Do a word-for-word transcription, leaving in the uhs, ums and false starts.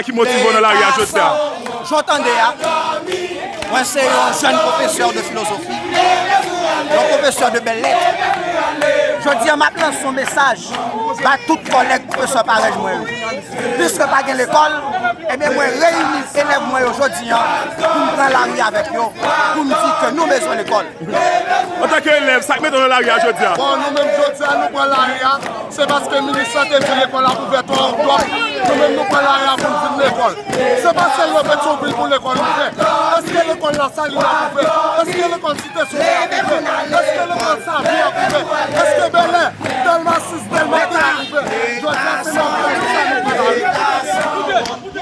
Ki motive w nan lari a jodi a? Jan w tande a, mwen se yon jèn pwofesè de filozofi, yon pwofesè de bèl lèt. Jodi a, m ap lanse yon mesaj ba tout kòlèg pwofesè parèy mwen yo. Piske pa gen lekòl, ebyen, mwen reyini elèv mwen yo jodi a pou m pran lari avèk yo, pou m di ke nou bezwen lekòl. Antanke elèv, sa k mete w nan lari a jodi a? Bon, nou menm jodi a, nou pran lari a, se paske minis la te di lekòl ap ouvè twa oktòb. Nou menm, nou pran lari a pou n vin lekòl. Se pa sèlman Petyonvil pou lekòl ouvè. Èske lekòl Lasalin ap ouvè? Èske lekòl Site Solèy ap ouvè? Èske lekòl Savyen ap ouvè? Èske Bèlè, Dèlma sis, Dèlma de ap ouvè? Jodi a, se nan